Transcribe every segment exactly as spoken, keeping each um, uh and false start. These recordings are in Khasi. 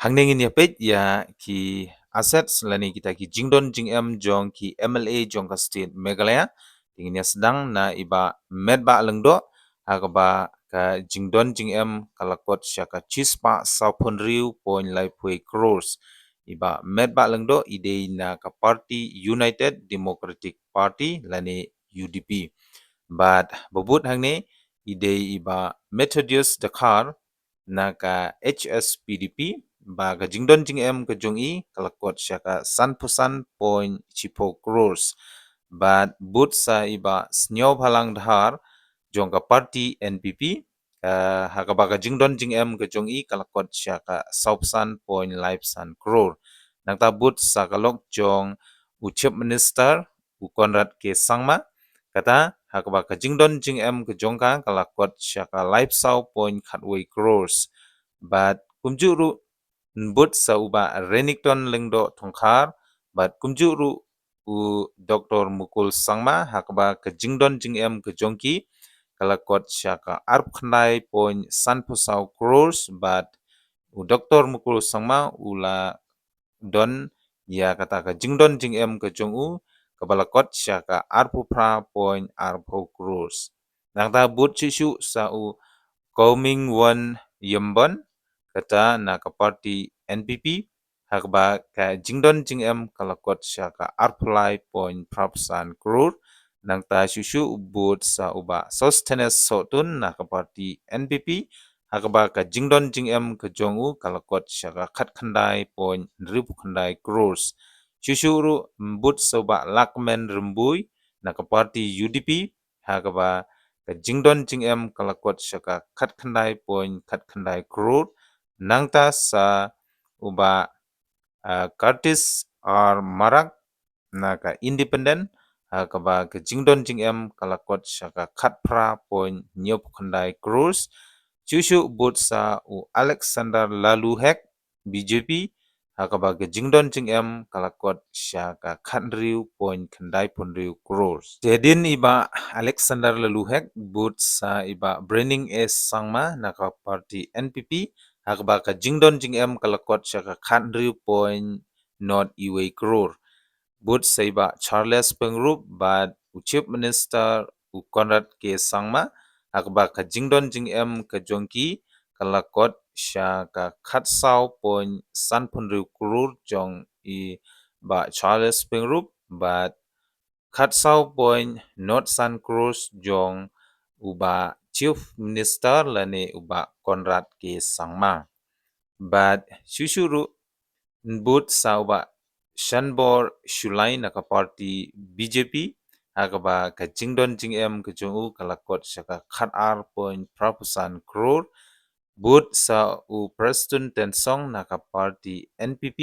Hangne ngin ïa peit ïa ki assets lane kita ki jingdon jingem jong ki M L A jong ka state Meghalaya. Te ngin ïa sdang na i Bah Metbah Lyngdoh, ha kaba ka jingdon jingem ka la kot sha ka shispah sawphew hynriew point laiphew crores. I Bah Metbah Lyngdoh i dei na ka party United Democratic Party lane U D P. Bad ba bud hangne i dei i Bah Methodius Dkhar na ka H S P D P, ba ka jingdon jingem ka jong i ka la kot sha ka sanphew san point shiphew crores. Bad bud sa i Bah Sniawbhalang Dhar jong ka party N P P, ka, ha kaba ka jingdon jingem ka jong i ka la kot sha ka sawphew san point laiphew san crore. Nangta bud sa ka lok jong u Chief Minister u Conrad K Sangma, kata ha kaba ka jingdon jingem ka jong ka ka la kot sha ka laiphew saw point khatwei crores. Bad kumjuh ruh bud sa u Bah Renikton Lyngdoh Thongkhar, bad kumjuh ruh u Doctor Mukul Sangma, ha kaba ka jingdon jingem ka jong ki ka la kot sha ka arphew khyndai point sanphew saw crores. Bad u Doctor Mukul Sangma u la don ïa kata ka jingdon jingem ka jong u kaba la kot sha ka arphew phra point arphew crores. Nangta bud shuh shuh sa u Comingone Ymbon, kata na ka party N P P, ha kaba ka jingdon jingem ka la kot sha ka arphew lai point phraphew san crore. Nangta shuh shuh bud sa u Bah Sosthenes Sohtun na ka party N P P, ha kaba ka jingdon jingem ka jong u ka la kot sha ka khatkhyndai point hynriewphew khyndai crores. Shuh shuh ruh bud sa u Bah Lakmen Rymbui na ka party U D P, ha kaba ka jingdon jingem ka la kot sha ka khatkhyndai point khatkhyndai crore. Nangta sa u Bah, ah, Curtis R Marak na ka Independent, ha kaba ka jingdon jingem ka la kot sha ka khatphra point hynñiewphew khyndai crores. Shuh shuh bud sa u Alexander Laloo Hek, B J P, ha kaba ka jingdon jingem ka la kot sha ka khathynriew point khyndaiphew hynriew crores. Te hadien i Bah Alexander Laloo Hek bud sa i Bah Brening A Sangma na ka party N P P, ha kaba ka jingdon jingem ka la kot sha ka khathynriew point not iwei crore. Bud sa i Bah Charles Pyngrope bad u Chief Minister u Conrad K Sangma, ha kaba ka jingdon jingem ka jong ki ka la kot sha ka khatsaw point sanphew hynriew crore jong i Bah Charles Pyngrope bad khatsaw point not san crores jong u Bah Chief Minister lane u Bah Conrad K Sangma. Bad shuh shuh ruh bud sa u Bah Shanbor Shullai na ka party B J P, ha kaba ka jingdon jingem ka jong u ka la kot sha ka khatar point phraphew san crore. Bud sa u Prestone Tynsong na ka party N P P,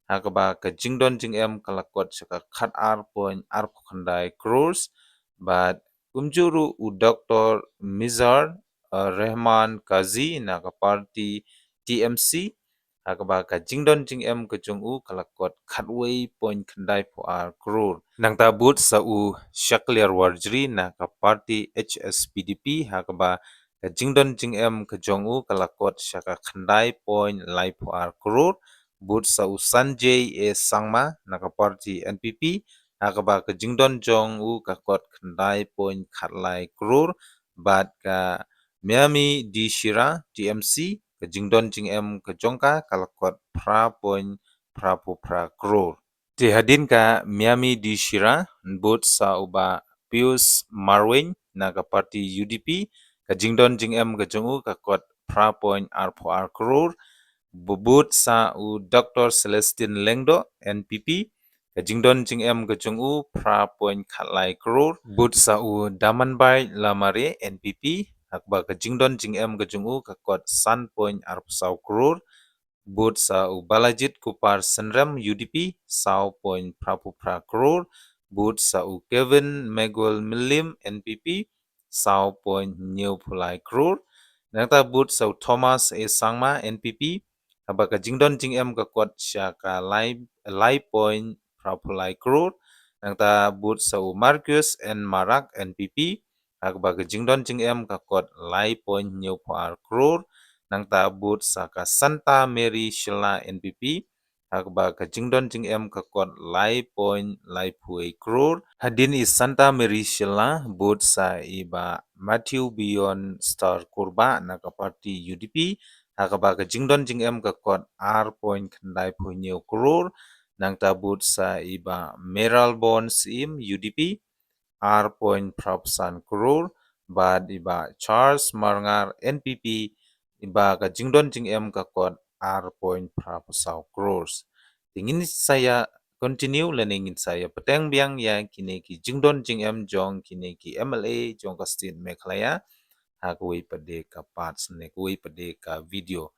ha kaba ka jingdon jingem ka la kot sha ka khatar point arphew khyndai crores. Bad kumjuh ruh u Doctor Mizar, uh, Rahman Kazi na ka party T M C, ha kaba ka jingdon jingem ka jong u ka la kot khatwei point khyndaiphew ar crore. Nangta bud sa u Shakliar Warjri na ka party H S P D P, ha kaba ka jingdon jingem ka jong u ka la kot sha ka khyndai point laiphew ar crore. Bud sa u Sanjay A Sangma na ka party N P P, ha kaba ka jingdon jong u ka kot khyndai point khatlai crore. Bad ka Miami D Shira, T M C, ka jingdon jingem ka jong ka ka la kot phra point phraphew phra crore. Te hadien ka Miami D Shira bud sa u Bah Pius Marwein na ka party U D P, ka jingdon jingem ka jong u ka kot phra point arphew ar crore. Bud sa u Doctor Celestine Lyngdoh, N P P, ka jingdon jingem ka jong u phra point khatlai crore. Bud sa u Damanbai Lamare, N P P, ha kaba ka jingdon jingem ka jong u ka kot san point arphew saw crore. Bud sa u Balajied Kupar Synrem, U D P, saw point phraphew phra crore. Bud sa u Kevin Meguel Myliem, N P P, saw point hynñiewphew lai crore. Nangta bud sa u Thomas A Sangma, N P P, ha kaba ka jingdon jingem ka kot sha ka lai, lai point phraphew lai crore. Nangta bud sa u Marcuise N Marak, N P P, ha kaba ka jingdon jingem ka kot lai point hynñiewphew ar crore. nangta bud sa ka Santa Mary Shylla N P P ha kaba ka jingdon jingem ka kot lai point lai phew wei klur. Hadien i Santa Mary Shylla bud sa i Bah Matthew Beyond Star Kurbah na ka party U D P ha kaba ka jingdon jingem ka kot ar point khyndai phew hynñiew klur. Nangta bud sa i Bah Mayralborn Syiem U D P ar point phra phew san klur, bad i Bah Charles Marngar N P P i ba ka jingdon jingem ka kot ar point phra phew saw klur. Te ngin sa ïa continue lane ngin sa ïa bteng biang ïa kine ki jingdon jingem jong kine ki M L A jong ka state Meghalaya ha kawei pat de ka part ne kawei pat de ka video.